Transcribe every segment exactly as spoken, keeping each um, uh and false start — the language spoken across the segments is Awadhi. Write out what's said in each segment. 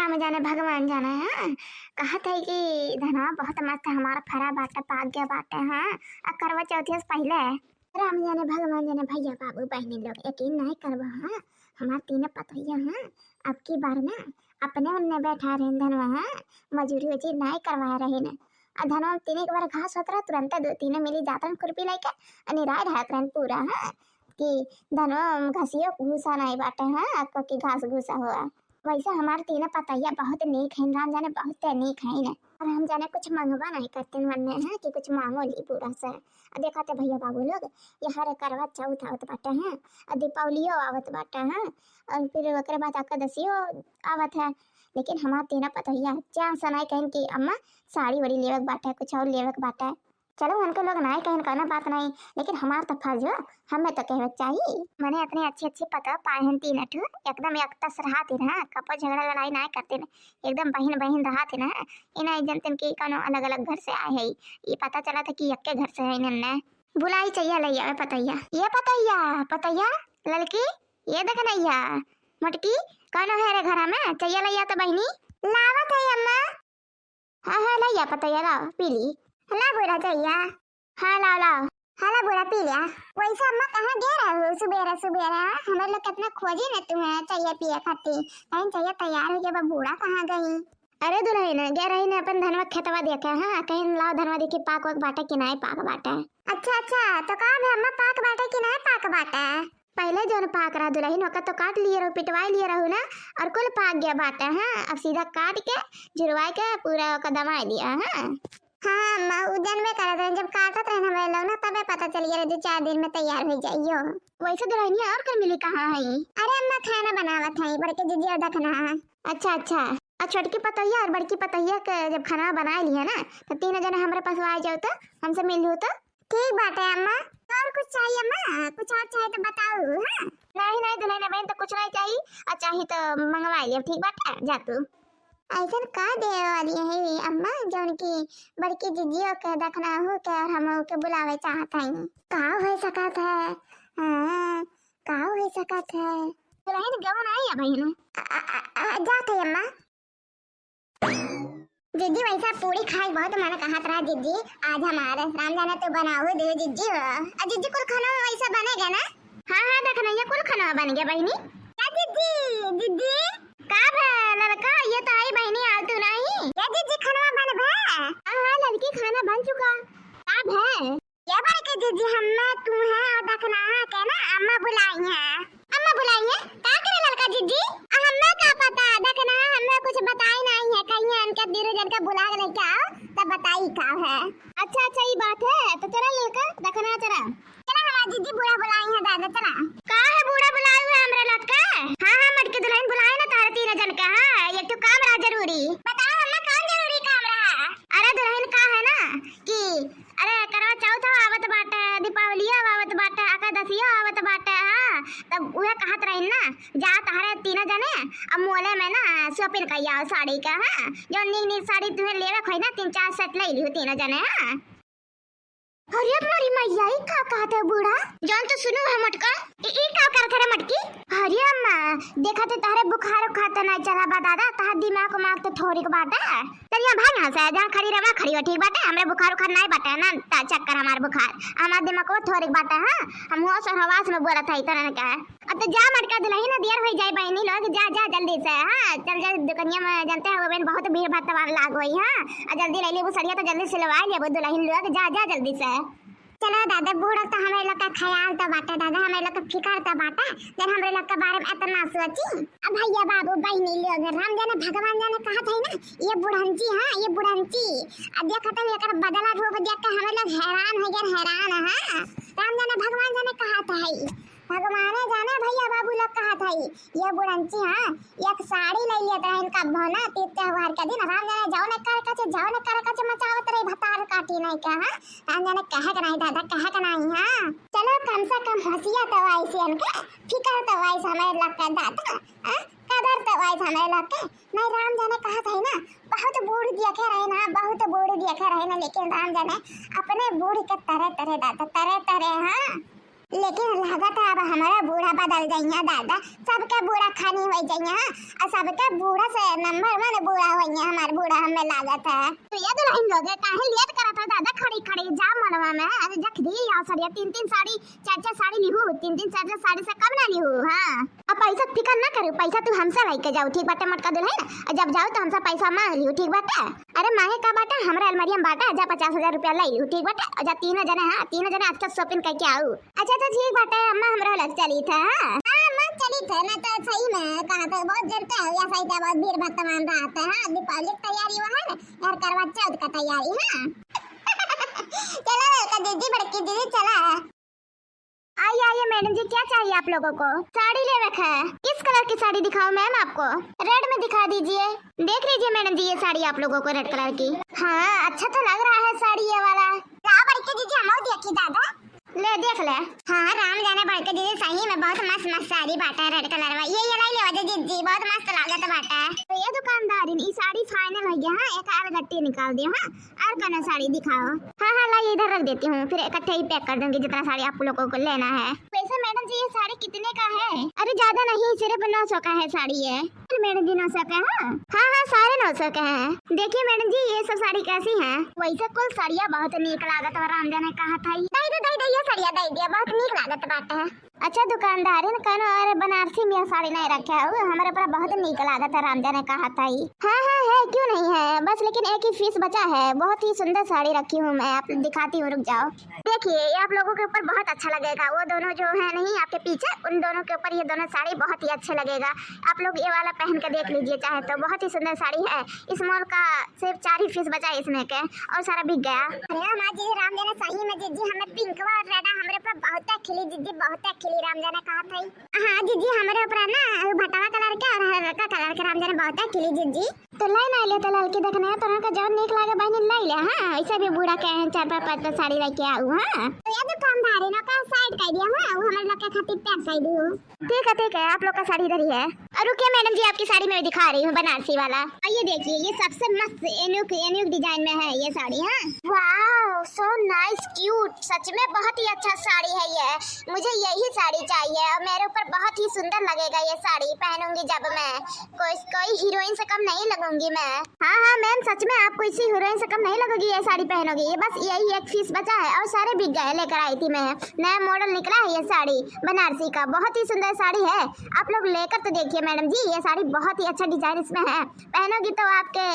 हम जाने भगवान जाने, हाँ। कहत है कि धनवा बहुत मस्त हमार फरा बाटे, पाक गया बाटे, हाँ। आ करवा चौथिया से पहिले। राम जाने भगवान जाने भैया बाबू बहिनी लोग यकीन नाहीं करबो, हाँ। हमार तीनों पतोहिया, हाँ, अब की बार ना अपने उन्ने बैठा रहे धनवा, हाँ। मजूरी उजूरी नाहीं करवा रहे न। आ धनवा में तीन एक बार घास होत रहा, तुरंते दो तीनों मिली जात रहन खुरपी लेके, अनिराय ढाक रहन पूरा, हाँ। कि धनवा में घसियो घुसा नाहीं बाटे, हाँ, अक्का की घास घुसा हुआ। वैसे हमार तीनों पतोहिया बहुत नीक हैं, राम जाने बहुत नीक हैं। और हम जाने कुछ मंगवा नाहीं करते वन्ने हैं कि कुछ मांगो ली पूरा से। आ देखा थे भैया बाबू लोग, यहाँ रे करवा चौथ आवत बाटे हैं, आ दीपावलियो आवत बाटे हैं, और फिर ओकरे बाद एकादशियो आवत है। लेकिन हमार तीनों पतोहिया चाह सनाई कहेन कि अम्मा साड़ी वाड़ी लेवे के बाटे, कुछ और लेवे के बाटे। चलो उनके लोग नाहीं कहेन कौनो बात नाहीं, लेकिन हमार तो फर्ज हो, हमें तो कहवे के चाही। मने इतनी अच्छी अच्छी पतोह पाए हैं तीन ठो, एकदम एक तस रहत ही ना, कपो झगड़ा लड़ाई नाहीं करते ना, एकदम बहिन बहिन रहत ही ना। इन्हें जनतन कि कौनो अलग अलग घर से आए है, ये पता चला था कि यक्के घर से है इन्हें। बुलाई चाहिए ले आवे पतोहिया, ये पतोहिया, पतोहिया, ललकी, ये देख नैया, मोटकी, कौनो है रे घर में, चाहिए ले आ तो बहिनी। लावत है अम्मा। हाँ, हाँ, लइया पतोहिया, लाओ, पी ली। ला बूढ़ा चइया। हाँ, लाओ, लाओ। हाँ, ला बूढ़ा, पी लिया। वैसे अम्मा कहाँ गए रहो सुबेरे सुबेरे, हाँ? हमारे लोग कितना खोजी न तुम्हें चइया पिए खातिर। कहीं चइया तैयार हो गया, बा बूढ़ा कहाँ गई? अरे दुलहिन, गए रही न अपन धनवा खेतवा देखे, हाँ? कहीं लाओ धनवा देखी पाक वाक बाटे कि नाहीं पाक बाटे। अच्छा, अच्छा, तो का भे अम्मा पाक बाटे कि नाहीं पाक बाटे? पहिले जौन पाक रहा दुलहिन, ओका तो काट लिए रहू, पिटवाई लिए रहू ना, और कुल पाक गया बाटे, हाँ। अब सीधा काट के, झुरवाई के पूरा ओका दमाई दिया, हाँ। हाँ, अम्मा, उ जनबे करत रहे, जब काटत रहे ना हमारे लोग ना, तबे पता चल गया रहे, दो चार दिन में तैयार हो जाइयो। वैसे दुलहिनिया और कर मिली कहाँ है? अरे अम्मा, खाना बनावत है, बड़के जिजिया देखना है। अच्छा, अच्छा। आ छोटकी पतोहिया और बड़की पतोहिया के जब खाना बनाए लिया ना, तो तीनों जने हमरे पास आ जाओ तो, हमसे मिल लो तो। ठीक बाटे अम्मा, और कुछ चाहिए अम्मा? कुछ और चाहिए तो बताओ, हाँ? नहीं, नहीं, दुलहिन बहन तो कुछ नहीं चाहिए, और चाहिए तो मंगवा लिया, ठीक बाटे, जा तू। ऐसन का देवे वाली है अम्मा, जौन की बड़की जिजियो के दखना हो के और हम के बुलावे चाहत हई? का हो सकत है? हाँ, का हो सकत है? दुलहिन गवा नहीं है बहन। आ, आ, आ, आ, जात है अम्मा। जिज्जी, वैसा पूरी खाए बहुत मन कहत रहा जिज्जी, आज हमारे राम जाने तो बनाओ दे जिज्जी हो। आ जिज्जी, कुल खाना में वैसा बनेगा ना? हाँ, हाँ, देख नैया, कुल खाना बन गया बहिनी। का जिज्जी, जिज्जी? का भे ललका, ये तो आई बहिनी, आलतू नहीं। का जिज्जी, खाना बन भे? हाँ, हाँ, ललकी, खाना बन चुका। का भे? ये बड़के जिज्जी, हम्मे तुम्हें और दखना के ना अम्मा बुलाई है। अम्मा बुलाई है? का करे ललका जिज्जी? आ, हम्मे का पता, दखना हम्मे कुछ बताई नहीं है, कहीं इनके धीरे जन के बुला के लेके आओ, तब बताई का है। अच्छा, अच्छा, ये बात है, तो चला ललका, दखना चला। चला हमार जिज्जी, बूढ़ा बुलाई है दादा, चला। का है बूढ़ा बुलाए हुए हमरे ललका? हाँ, हाँ, मटकी दुलहिन बुलाए ना तारे तीन जन का, हाँ, एक तो काम रहा जरूरी। बताओ अम्मा, कौन जरूरी काम रहा? अरे दुलहिन का है ना कि अरे, करवा चौथ आवत बाटे, दीपावलियो आवत बाटे, एकादशियो आवत बाटे, हाँ। तब उहे कहत रही ना, जा तहरे तीनों जने अब मोले में ना shopping कइ आओ साड़ी का, हाँ। जौन नीक नीक साड़ी तुम्हें लेवे के होई ना, तीन चार set ले लियो तीनों जने, हाँ। अरे मोरी मैया, ई का कहत है बूढ़ा? जौन तो सुनू है मोटका, ई, ई का करत है रे मटकी? अरे अम्मा, देखा तो तहरे बुखार उखार तो नहीं चला बा दादा, तहर दिमाग उमाग तो थोड़िक बाटे। चल यहाँ भाग यहाँ से, जहाँ खड़ी रह वहाँ खड़ी हो, ठीक बाटे? हमरे बुखार उखार नाई बाटे ना, ता चक्कर हमार बुखार, हमार दिमाग को थोड़िक बाटे, हाँ? हम होश और हवास में बोलत है, इतना ने कहा। अब तो जा मटका दुलहिन, देर हो जाए बहनी लोग, जा, जा जल्दी से, हाँ? चल जा दुकनिया में, जानते हो बहन, बहुत भीड़ भाड़ तवार लाग होई, हाँ? और जल्दी ले लेबू सड़िया तो जल्दी सिलवा लेबू दुलहिन लोग, जा, जा जल्दी से। चलो दादा, बूढ़ा तो हमारे लोग का ख्याल तो बाटे दादा, हमारे लोग का फिकर तो बाटे, जन हमरे लोग के बारे में इतना सोची। अब भैया बाबू बहनी लोग, राम जाने भगवान जाने कहत है ना, ये बुढ़ंची, हाँ, ये बुढ़ंची। अब देखत है एकर बदला रूप देख के हमारे लोग हैरान हो गए, हैरान, हाँ। राम जाने भगवान जाने कहत है, भगवाने जाने भैया बाबू लोग कहत है, ये बुढ़ंची, हाँ, एक साड़ी ले लिया था इनका भौना, तीज त्योहार के दिन, राम जाने जाओ ने कर कचे, जाओ ने कर कचे मचावत रही, भतार काटी नहीं के, हाँ। राम जाने कहे के नहीं दादा, कहे के नहीं, हाँ। चलो कम से कम हंसिया तो आई से इनके, फिकर तो आई से हमारे लोग के दादा, हाँ? कदर तो आई से हमारे लोग के। नहीं, राम जाने कहत है ना, बहुत बूढ़ देखे रहे ना, बहुत बूढ़ देखे रहे ना, लेकिन राम जाने अपने बूढ़ के तरे तरे दादा, तरे तरे, हाँ। लेकिन लागत है अब हमारा बूढ़ा बदल जाइया दादा, सबके बूढ़ा खानी होइ जाइया, हाँ, और सबके बूढ़ा से नंबर वन बूढ़ा होइया हमार बूढ़ा, हमें लागत है। तो ये दुल्हन लोग है, काहे लेट करत हो दादा, खड़ी खड़ी जा मनवा में, अरे जख दी आओ सड़िया, तीन तीन साड़ी, चार चार साड़ी लिहू, तीन तीन चार चार साड़ी से कम ना लिहू, हाँ। अब पैसा फिकर ना करू, पैसा तू हमसे लेके जाऊ, ठीक बाटे मोटका दुल्हन, और जब जाऊ तो हमसे पैसा मांग लिहू, ठीक बाटे। अरे मांगे का बाटे, हमरा अलमारिया में बाटे, जा पचास हजार रुपया ले लिहू, ठीक बाटे, और जा तीनों जने, हाँ, तीनों जने आज का shopping करके आऊ। अच्छा तो ठीक बाटे अम्मा, हमरा लग चली थे, हाँ। हाँ अम्मा चली थे, ना तो सही में कहा थे बहुत जन के हो या सही थे, बहुत भीड़ भक्त मान रहा थे, हाँ, दीपावली की तैयारी हुआ है ना, यार करवा चौथ का तैयारी, हाँ। चला ललका दीदी, बड़की दीदी, चला। आइए आइए मैडम जी, क्या चाहिए आप लोगों को? साड़ी लेवे के है। किस कलर की साड़ी दिखाऊं मैम आपको? रेड में दिखा दीजिए। देख लीजिए मैडम जी, ये साड़ी आप लोगों को रेड कलर की। हाँ, अच्छा तो लग रहा है साड़ी ये वाला। ला बड़की दीदी, हम देखी दादा। ले देख ले। हाँ, राम जाने बड़की दीदी, सही में बहुत मस्त मस्त साड़ी बाटे रेड कलर में। ये ये लाई लेवा दे दीदी, बहुत मस्त लागत बाटे। तो ये दुकानदारिन, ई साड़ी फाइनल हो गया, हाँ, एक आध गट्टी निकाल दियो, हाँ। और कौनो साड़ी दिखाओ। हाँ, हाँ, लाइए, इधर रख देती हूँ, फिर इकट्ठे ही पैक कर दूंगी जितना साड़ी आप लोगों को लेना है। वैसे मैडम जी, ये साड़ी कितने का है? अरे, ज्यादा नहीं, सिर्फ नौ सौ का है साड़ी ये। अरे मैडम जी, नौ सौ का है? हाँ, हाँ, सारे नौ सौ का है। देखिए मैडम जी, ये सब साड़ी कैसी हैं? वैसे कुल साड़ियाँ बहुत नीक लागत बा, राम जाने कहा था। दे दे, दे दे, ये साड़ियाँ दे दिया, बहुत नीक लागत बाटे। अच्छा दुकानदारिन, कौनो और बनारसी में साड़ी नहीं रखे हो? हमारे पर बहुत नीक लागत है, राम जाने कहा था ही। हाँ, हाँ, है, क्यों नहीं है, बस लेकिन एक ही पीस बचा है। बहुत ही सुंदर साड़ी रखी हूँ मैं, आप दिखाती हूँ, रुक जाओ। देखिए, ये आप लोगों के ऊपर बहुत अच्छा लगेगा। वो दोनों जो है नहीं आपके पीछे, उन दोनों के ऊपर ये दोनों साड़ी बहुत ही अच्छे लगेगा। आप लोग ये वाला पहन के देख लीजिए चाहे तो, बहुत ही सुंदर साड़ी है। इस मॉल का सिर्फ चार ही पीस बचा है इसमें के, और सारा बिक गया। अरे हमार जीजी राम जाने सही में जीजी, हमें पिंकवा और रेडा हमरे पर बहुत खिली जीजी, बहुत खिली राम जाने कहा था। हाँ जीजी, हमरे ऊपर ना भटवा कलर के और हल्का कलर के राम जाने बहुत खिली जीजी। तो लाई ना ले तो ललकी देखने, तोरा के जौन नीक लागे बहनी लाई ले। हाँ, ऐसे भी बूढ़ा के हैं, चार पाँच पाँच साड़ी लेके आऊ। हाँ, तो ये दुकानदार है ना का साइड कर दिया। हाँ, वो हमरे लोग के खातिर पैक कर दियो। ठीक है, ठीक है, आप लोग का साड़ी इधर ही है। और रुकिए मैडम जी, आपकी साड़ी मैं दिखा रही हूँ बनारसी वाला। और ये देखिए, ये सबसे मस्त एनुक, एनुक डिजाइन में है ये साड़ी। हाँ, wow, so nice, cute, सच में बहुत ही अच्छा साड़ी है ये। मुझे यही साड़ी चाहिए और मेरे ऊपर बहुत ही सुंदर लगेगा ये साड़ी, पहनूंगी जब मैं। कोई, कोई हीरोइन से कम नहीं लगूंगी मैं। हाँ, हाँ मैम, सच में आप कोई सी हीरोइन से कम नहीं लगोगी ये साड़ी पहनोगी। ये बस यही एक पीस बचा है और सारे बिक गए, लेकर आई थी मैं। नया मॉडल निकला है ये साड़ी बनारसी का, बहुत ही सुंदर साड़ी है। आप लोग लेकर तो देखिए मैडम जी, ये साड़ी बहुत ही अच्छा डिजाइन इसमें है, पहनोगी तो आपके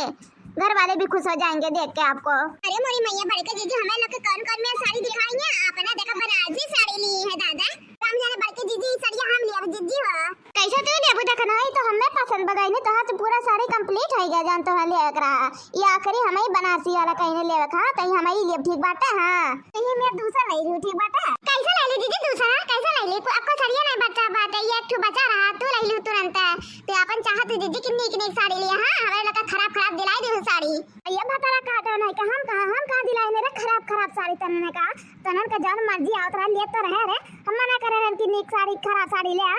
घर वाले भी खुश हो जाएंगे देख के आपको। अरे मोरी मैया, बड़के जीजी, हमें लोग के कौन कौन में साड़ी दिखाई है? आपने देखा बनारसी साड़ी ली है दादा। हम जाने बड़के जीजी, ई सड़िया हम लिया जीजी हो। कैसे तू लेबू? देखना है तो हमें पसंद बगाई नहीं, तोहार तो पूरा साड़ी complete हो गया जान, तोहार ले एकरा। ये आखिरी हमें ही बनारसी वाला कहीं ने लेवे का, हाँ, कहीं हमें ही लेब, ठीक बाटे, हाँ। तो ये मैं दूसरा ले लूँ, ठीक बाटे। कैसे ले ली जीजी दूसरा? कैसे ले ली? को-, आपको सड़िया नहीं बचा बाटे, ये एक ठो बचा रहा, तू ले लू तुरंत। तो अपन चाहत जीजी की नीक नीक साड़ी लिया, हाँ, हमारे लोग का खराब खराब दिलाई दे साड़ी। ये भतारा काटो नहीं कि हम कहाँ, हम कहाँ दिलाई मेरे खराब खराब साड़ी तनने का, तनन का जौन मर्जी आवत रहा, लेत तो रहे रे, हम मना करे रहन कि नीक साड़ी, खराब साड़ी ले आ।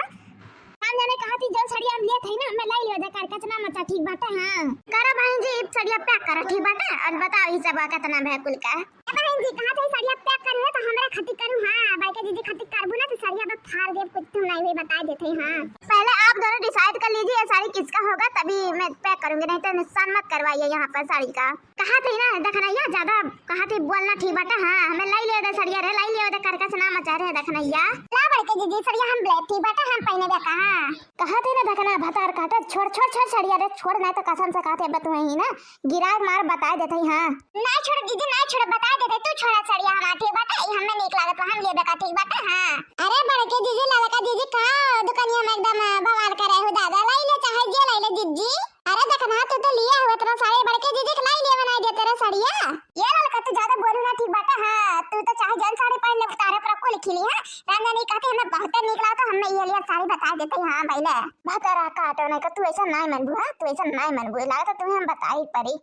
हम जाने कहा थी, जौन साड़ी हम लेत हई ना, हमें लाई लियो दे करके, इतना मचा, ठीक बाटे, हाँ। करा बहन जी, ई सड़िया पैक करा, ठीक बाटे, और बताओ ई सब कितना भे कुल का। ए बहन जी, कहा थी सड़िया पैक करू है तो हमरा खातिर करू, हाँ, बड़के जीजी खातिर करबू ना तो सड़िया पे फाड़ देब, कुछ तुम नहीं भी बता देते, हाँ। पहले आप दोनों डिसाइड कर लीजिए ये साड़ी किसका होगा, तभी मैं पैक करूंगी, नहीं तो नुकसान मत करवाइए यहाँ पर साड़ी का। कहा थी ना दखनैया, ज्यादा कहा थी बोलना ठीक बाटे। हाँ, हमें लाई ले दे सड़िया रे, लाई ले दे करकस ना मचा रे दखनैया। ला बड़के जीजी सड़िया हम ब्लैक ठीक बाटे, हम पहने बे कहा। कहा थी ना दखना भतार काटा, छोड़, छोड़, छोड़ सड़िया रे, छोड़, नहीं तो कसम से कहा थे अब तू ही ना गिरा मार बताए देते ही। हाँ। नहीं छोड़ जीजी, नहीं छोड़, बताए देते, तू छोड़ा सड़िया हमार ठीक बाटे, ई हमें नीक लागत बा, हम ले बेका ठीक बाटे। हाँ। अरे बड़के जीजी, ललका जीजी का दुकानिया में एकदम बवाल करे हो दादा, लाई ले चाहे जे लाई ले जीजी। अरे देखना, तू तो लिया हुआ इतना साड़ी, बड़के जीजी के लाई लिया बनाई देते रे सड़िया। ये ललका, तू ज्यादा बोलू ना, ठीक बाटे? हाँ, तू तो चाहे जौन साड़ी पहन ले, तारे पर कुल खिली है। रामजानी कहते हमें बहुत नीक लागत, तो हमें ये लिया साड़ी बता देते। हाँ भैले, भतरा काटो नहीं का, तू ऐसा नहीं मनबू, हाँ, तू ऐसा नहीं मनबू, लागत तुम्हें हम बताई पड़ी।